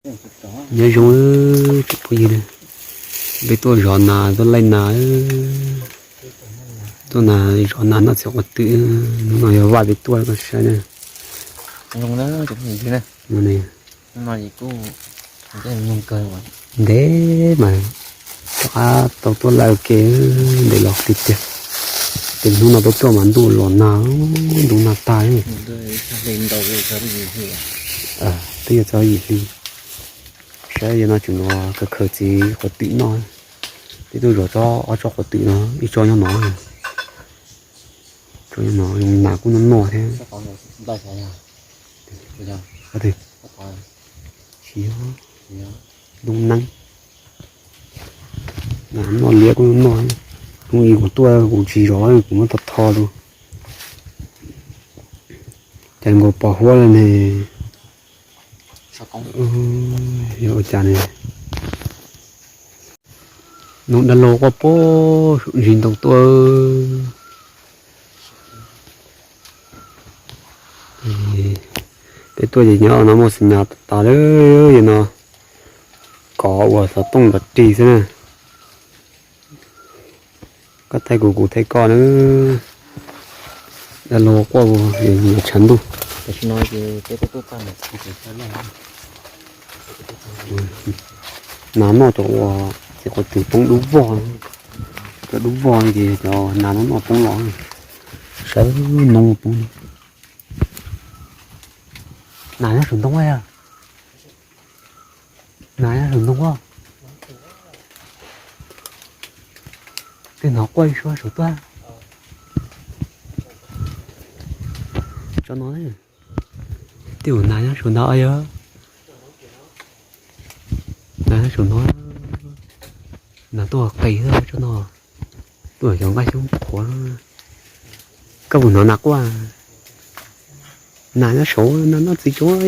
Nyob zoo tsoom phooj ywg, peb tuaj zov nas tuaj laij nas, tuaj nas zov nas noj txiv quav twm. Hnub no yog Vaj peb tuaj koj saib na. Ntev mas rov qab tau tuaj laij ua ke, ntev los tiag tiag. Ces hnub no peb tuaj mas ntuj los nag, ntuj nag tag. Twb yuav txog yim hli. Saib yog no tseem yuav khaws khaws txiv quav twm noj. Peb tuaj zov tsob ob tsob quav twm no, ib tsob nyob no, tsob nyob no, nas kuj noj noj thiab. Tsis yog, lub neeb, nas noj liab kuj noj. Hnub ib kuv tuaj kuv tsis zov kuv muab tho tho lawm. Cas nkaus pos huab lawm ne. Yog ua cas ne. Noog dab laug quaj pem saum ntsis ntoo tuaj. Peb tuaj ces nyob no muaj xim nyas tas tas lawm, yog no kov ua xov tooj nrov rig xwb na. Koj thaij kuv, kuv thaij koj na. Dab laug quaj ua tshav ntuj. Nas noj cov uas txiv quav twm poob dub vog, cov dub vog ces cov nas noj noj poob los, sawv ntoo poob. Nas nyob saum ntoo yog, nas nyob saum ntoo. Tej no quaj ib suab saum tuaj. Tsob no, tej uas nas nyob saum ntawd yog, nas nyob saum no, nas tuaj qis tsob no, tuaj cov nqaij xyoob qhuav. Koj puas hnov nas quaj? Nas nyob saud, nas noj txiv tsuav.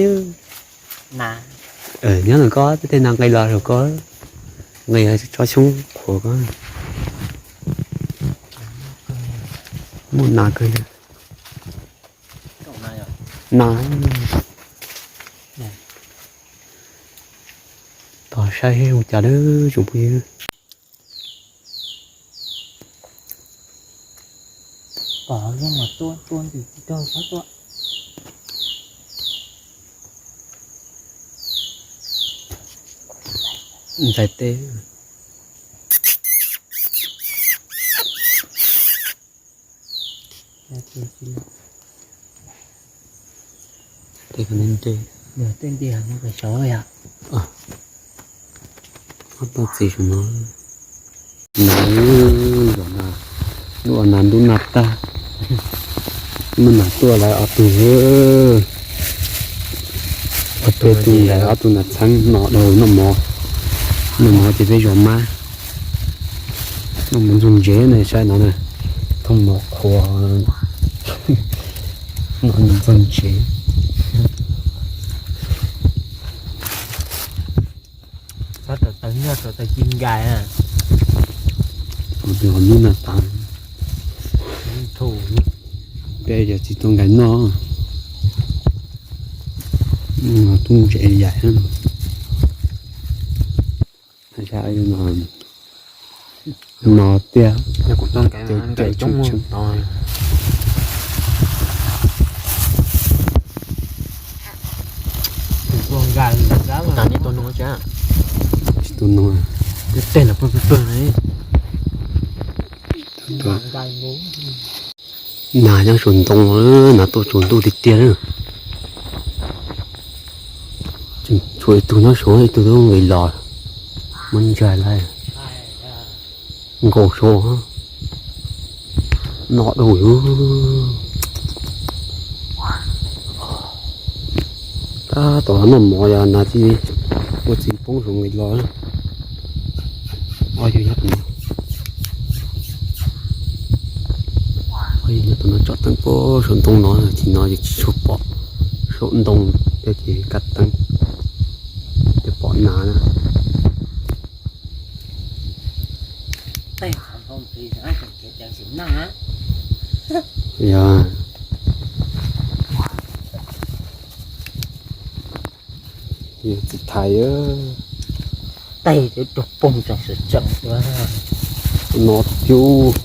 Nyob ntawm koj, tej nas nqis los saum koj, nqis tsob xyoob qhuav koj. Muaj nas kawg. Nas, tos saib seb zoo cas lawm tsoom phooj ywg. Ntxais teb. Tej nti, tej nti, ob tug txiv saum no. Nas, zov nas, lub nas ntuj nag tag, muaj nas tuaj lawv ob tug, ob peb tug ntawd ob tug nas txheeb no dhau noj mov, noj mov ces peb zov mab, noj mov ntxuag ntsev na, saib no na, thooj mov qhuav, noj ntxuag ntsev. Txhob rau taws nyob rau taws ci nkais. Tus ho nub na tas, peb yog tsis tau nkais noj, tub ntsev yaim. No tiag. Tsis tu no. Nas nyob saum ntoo, nas tuaj tsaus ntuj tiag tiag. Tshuav ib tug nyob saud, ib tug twb nqis los, muab ntsaig lawm. Nkaus saud, no dhau lawm. Tab tom noj mov yog nas tsis ua txiv poob saud nqis los. Ob yawg nyob tom no, ob yawg nyob tom no tsom teeb puag saum ntoo no, tsis no ces tsis tshua pom, saum ntoo thiab ces kaj teeb thiaj pom nas na. Yog, yog txiv thaiv. Tais rau poog tseem sawv tseem no thiab.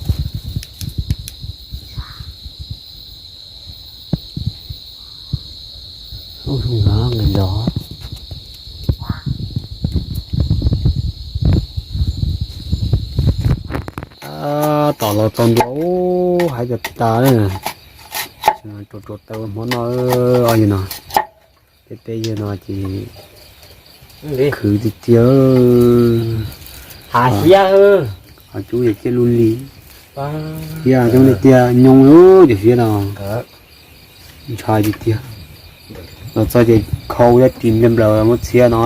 Ub, nqaij los. Tab tom los txog ntua, ub, hais cov tas, rau rau taw hmo no, yog no, peb peb yawg no ces khwv tiag tiag. Hav hiab, hav cub yog ciaj lub li. Hiab coob tiag tiag, nyooj cov hiab no. Ntshai tiag tiag. Los txog ces khau thiab ris nplawg nplawg muab txhiab no.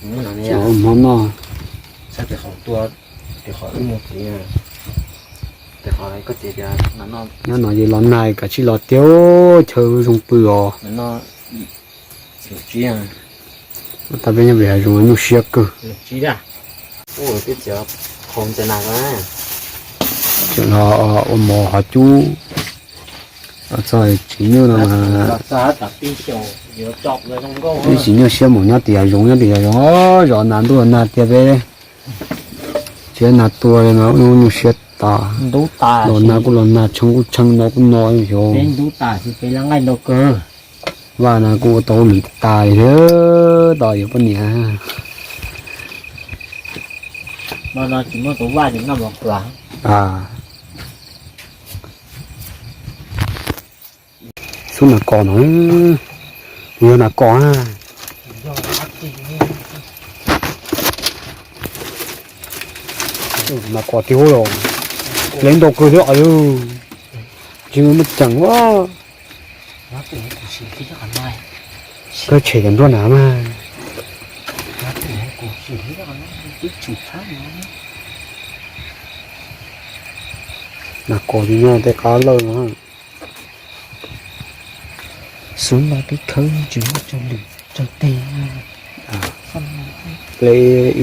Hmo no nyob no ces los nag kav tsij los tiag, chaw zoo pw os. Tab peb nyob pem hav zoov nyuaj siab kawg. Tseem los ua mov hav cub. Los txog tsis nyuaj no mas, tsis nyuaj siab mus nyob tim hav zoov, nyob tim hav zoov zov nas ntuj nas tiag peb. Tsis nas tua li no nyuaj siab tas. Los nag kuj los nag, tshee kuj tshee, no kuj no xyov. Vaj no kuj ua tau hauj lwm tas li thiab, tos yuav poj niam. Xub nas kos no, kuv yog nas kos na. Nas kos tiag los, pleev ntau kawg thiab os. Tsis muaj ceem ua. Koj tshem cov nruab na mas. Nas kos tsis nyob tej qab lawj no. Xub no peb khawb tsis muaj tsawg lwm tsawg teg. Ple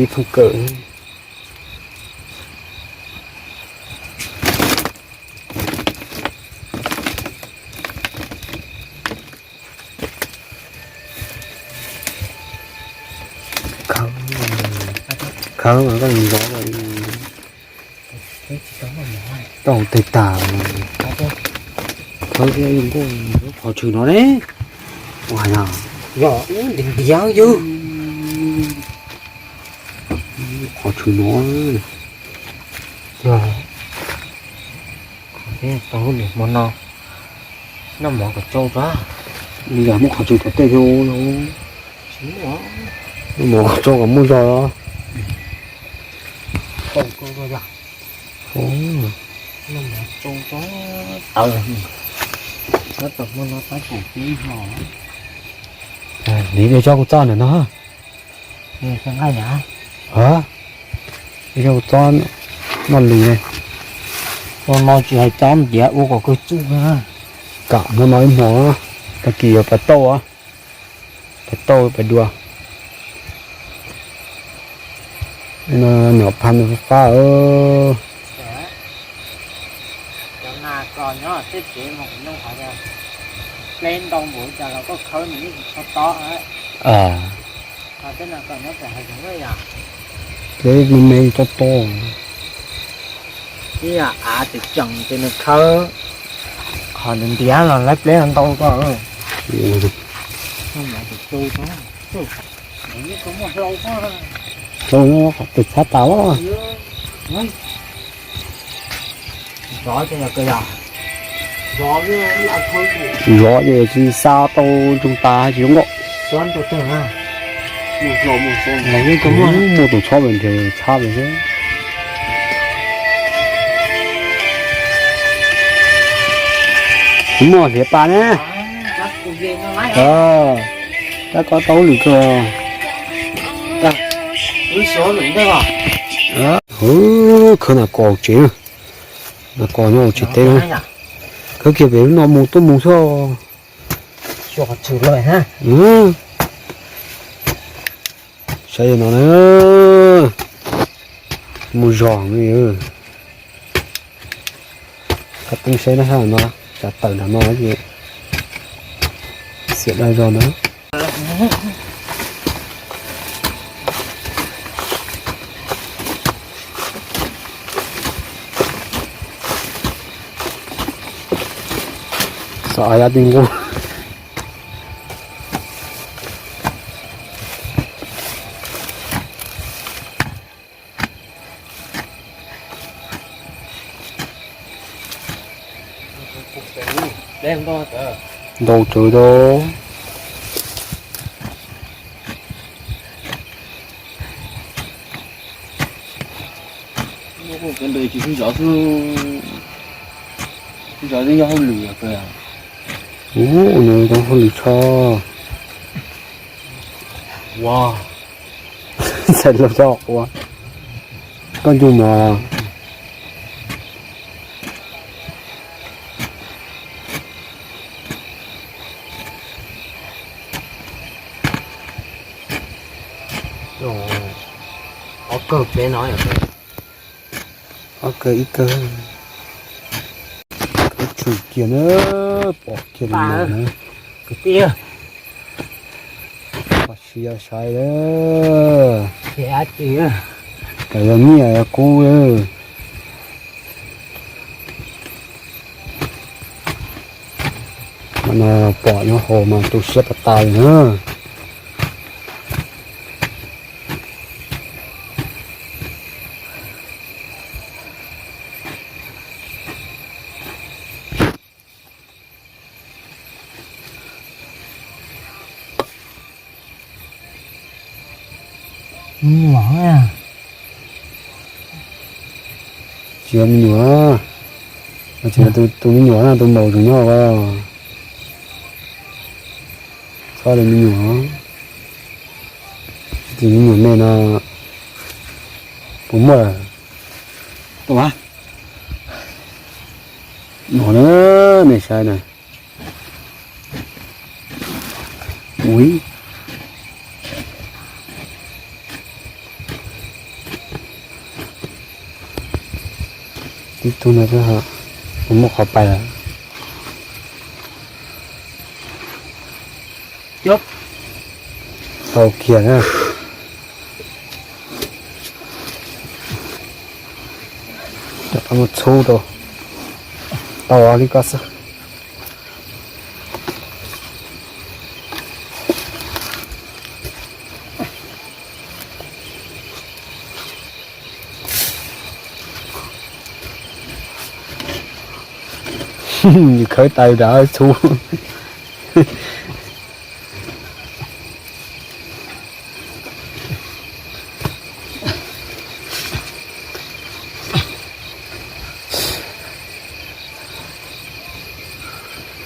ib thooj kawm. Khawb, khawb mas koj zov tau teg tas. Khawb thiab zoo nkauj, qhov tshwm no ne. Ua no, yog ub ntiav ntiav yog qhov tshwm no. Yog qhov thiab tau lub niag hmo no noj mov kom tsau tso. Li yog muab qhov tshwm tom tej thiab. Noj mov kom tsau kom muaj zog. Niam, coj kuv txob ntawm no. Coj kuv txob noj lwm ne. Ua no tsis hais txob ntiav ua kom kawg txuj. Kam hmo no ib hmo, tag kis yuav pais tauj, pais tauj pais dua. No nyuam phaj fab fab. Pleb me me tob tob. Ib yam av tseem tseem ces nws khawb, qhov nws ntiav los lawv pleb ntau koj. Hlau, tus txhab tas. Zov ces tsis xa tau ntsoog tas tsis zoo nkauj. Muaj tus txhob nrhiav txhab lawm xwb. Tsis muaj hliav pas ne. Tab koj tau lwm kawg. Khawb nas kos tsev, nas kos nyob tsev teb na. Khawb kiag pem lub no mus tuaj mus xwb. Saib no na, mus zog. Koj peb saib na, no tsav tawm nram no ces xiam daj zog na. Xav yab ti nqub. Ntau tsawv rau. Ntawd tsis sib zov xwb, sib zov twb yog hauj lwm os. Ua, nws tau hauj lwm tshaj. Ua, txhais los tso ua, koj ncu mov. Ob kawg peb no, ob kawg ib kawg, kawg tshwm kiag na, pom kiag li no na. Kwv tij, koj sim yog sai lawm, kawg yog nyiaj yog kub lawm. Mas no pom nyob hauv mas tu siab tas tas li na. Me nyuam, tsis yog me nyuam, tsis yog tus me nyuam na, tus maum tus nyob os. Txhob li me nyuam, tus me nyuam me no puas muaj lawm? No na, nej saib na. Ui, tib tug no twb ho muaj qhov pais lawm. Tau kiag na. Cov qab muaj txhub rau, tau li koj xwb. Nws khawb tais nrad txhub.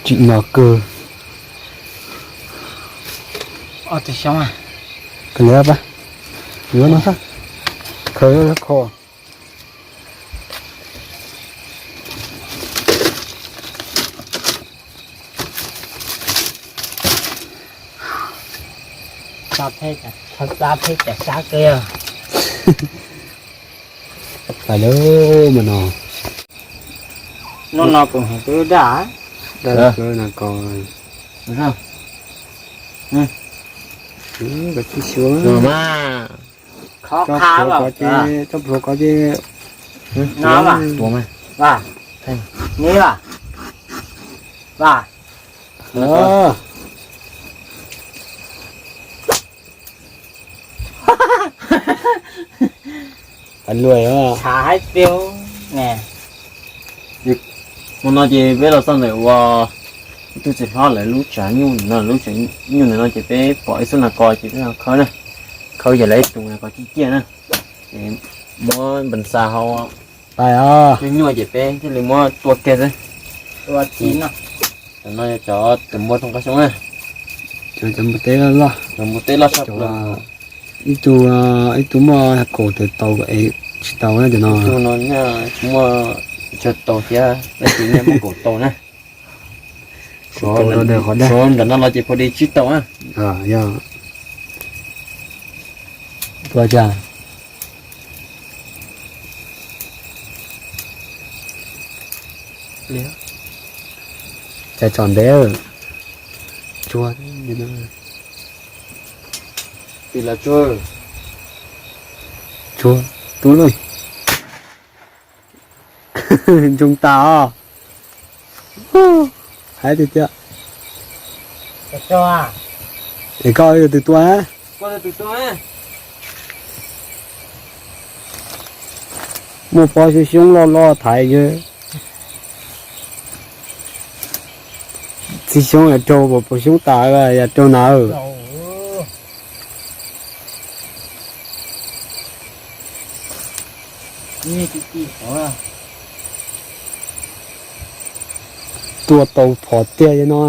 Tsim nyog kawg. Khaws li pab, yuav no, khaws kho. Txhob txab peb cov sab kawg. Pais lawm mas no. Hnub no kuv hais twb daj. Daj no ko. Koj tib suav, khov qha, tsob plhuav ko ces no, ni, va, va. Pais luaj. Tshav haib tiag ne. Hmo no ces peb los txog ntawm uas ib tug txiv hlob lawv lub tsav nyuj no, lub tsav nyuj ntawm no ces peb pom ib xub nas kos ces peb ho khawb na. Khawb ces lawv ib tug nas kos ciaj ciaj na. Ces muab npes xas hauv nyuaj nyuaj ces peb thiaj li muab tua kiag xwb. Tam no cov tus npua thooj qab xyoob na. Cov npua teb loj loj. Cov npua teb loj tshaj plaws. Ib tug, ib tug muaj kaum tawm tau, tsis tau na cov no. Ib tug no muaj tsawg tau thiab, tab sis nej muaj kaum tau na. Suav nram no los ces pha di tsib tau na. Yog. Tua cas? Cas tsom ntev. Tsuag. Tsuag, tsuag, tu lawm. Ntsoog tas os. Hais tiag tiag. Es koj yog tus tua na? Muaj pob xyoob xyoob loj loj thaiv. Txiv xyoob yog raug, pob xyoob tas yog raug na. Tua tau phom tiag li no.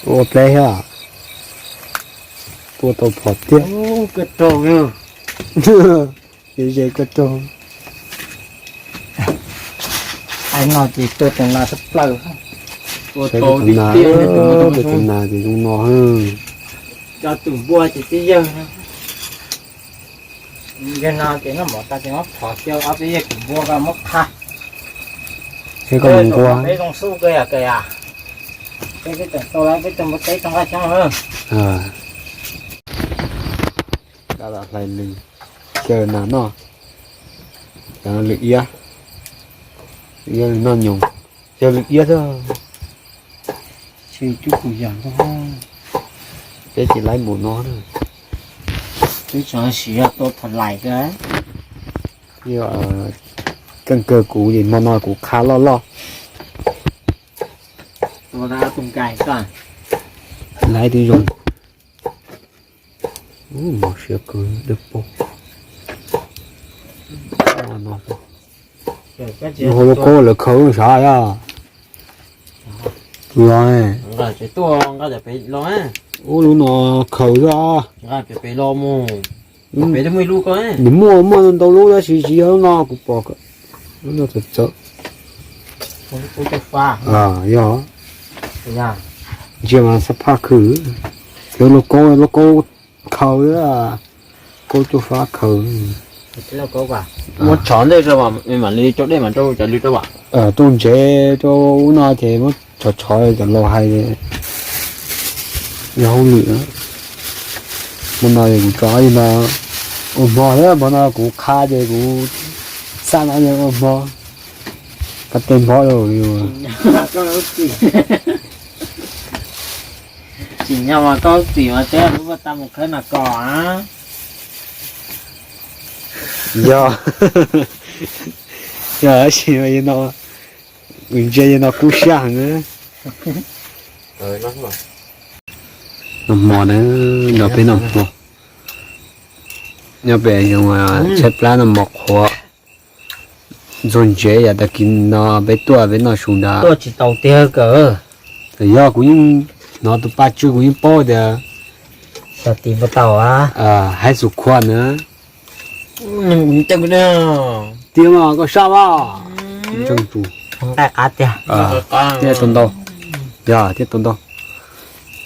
Ua pleb thiab. Tua tau phom tiag. Ze ze koj raug. Ai no ces tua tus nas tshaj plaws. Tua tau tiag tiag, tus nas ces zoo no. Cov tus npua ces twb yawg. Yawg no ces noj mov tas ces muab phom xyaw ob peb yawg tus npua ko muab qha. Peb zoo xub kawg yam kawg yam. Peb twb tseem tau lawm peb tug npua teb tau nqaij xyoob lawm. Hlais lws, xyaw nas noj, lwm iab, noj nyoos, xyaw lwm iab thiab. Peb tsis laib mus no. Peb tseem siv tua phom lais kawg. Yog keej kawg kuv ces hmo no kuv qha loj loj. Laib twb zoo. Mos siab kawg dawb paug. Lub hauv lub kaub lawv khaws sav yog. Los, ub lub no khaws xwb. Nws muaj muaj ntau lub tab sis tsis yog lub no kuv pom. Lub no txawv txawv. Yog. Ntsia mas xab phaj khw. Lub kaub, lub kaub khaws, kaub cuaj fab khaws. Muab tshov ntej rau mam li rau dej mas rau cov lws rau. Rau ntsev rau ub no ces muab tshov tshov cov laus hais. Yog hauj lwm. Hmo no kuv tso li no ua hmo thiab, hmo no kuv qha ces kuv xaj no ua hmo. Qab teg nphob li. Tsim nyog mas koj txim mas teb lub vaj tau mus khawb nas kos. Yog, yog tab sis no, ntsia li no kub siab heev. Noj hmo na, nrog peb noj hmo. Nyob pem tshaib plab noj mov qhuav, ntxuag ntsev yam tag kis no peb tuaj peb noj su nrad. Tuaj tsis tau tiag kawg. Yog kuv yeej hnov tus paj tswj kuv yeej paub tias xyov tis npau taws a, haib xus khuaj na. Tiag mas koj sab mas. Nqaij qab tiag. Thiaj tau ntau. Yog thiaj tau ntau.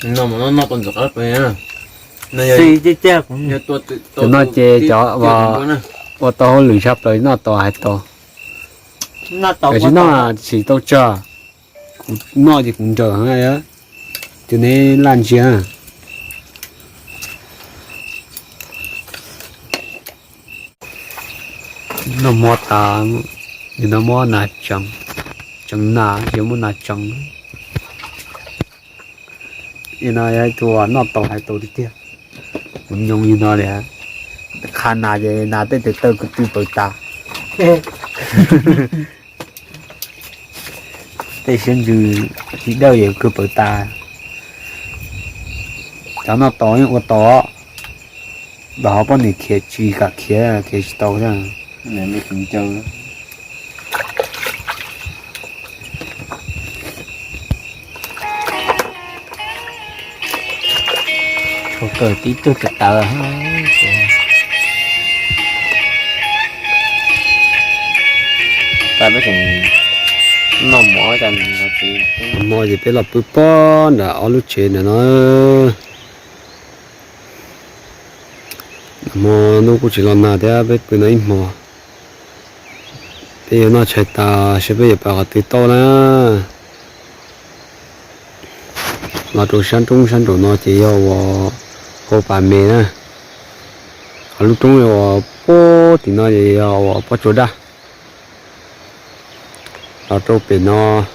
Tus no ces cov ua tau hauj lwm tshaj plaws noj tau hais tau. Tsis noj tsis tau tsawg. Kuv noj ces kuv nrawm heev. Tus neb laj ntsia. Noj mov tas, nim no muab nas tseev, tseev nas ces muab nas tseev. Li no yog tus noj tau hais tau tiag tiag. Kuv nyoos li no li, qha nas ces nas tej tes taw kwv tw pawv tas. Tej siab ntsws tsis dawj es kwv pawv tas. Cov noj tau yeej ua tau, los ho poj niam khiav tsis kam khiav, khiav tsis tau thiab. Kawg tib tug tawv tawv. Noj mov ces peb los pw pob nram ob lub tsev ntawm no. Hmo hnub kuj tsis los nag thiab peb pw no ib hmo. Peb yuav noj tshais tas seb peb yuav pais qhov twg tau na. Los rau sab roob sab nraum no ces yog uas hauv pas me na. Ho lub roob uas puag tim no ces yog uas pob tsuas daj. Los rau pem no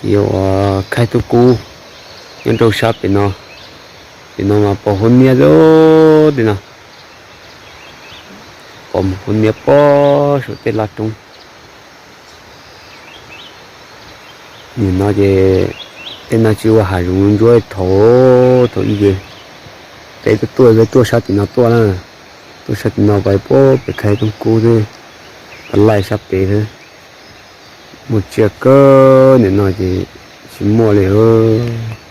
ces yog uas khaib tub kub nyob rau sab pem no. Pem no mas pos huab niab xwb tej no. Pos huab niab pob saum tej laj roob. Nim no ces tej no tsis ua hav zoov ntsuab thaum, thaum ub ces peb tuaj tuaj peb tuaj sab tim no tuaj na. Tuaj sab tim no pais puag pem khaib tub kub xwb, pais laij sab pem xwb. Muaj tsiaj kawg, nim no ces tsis muaj li os.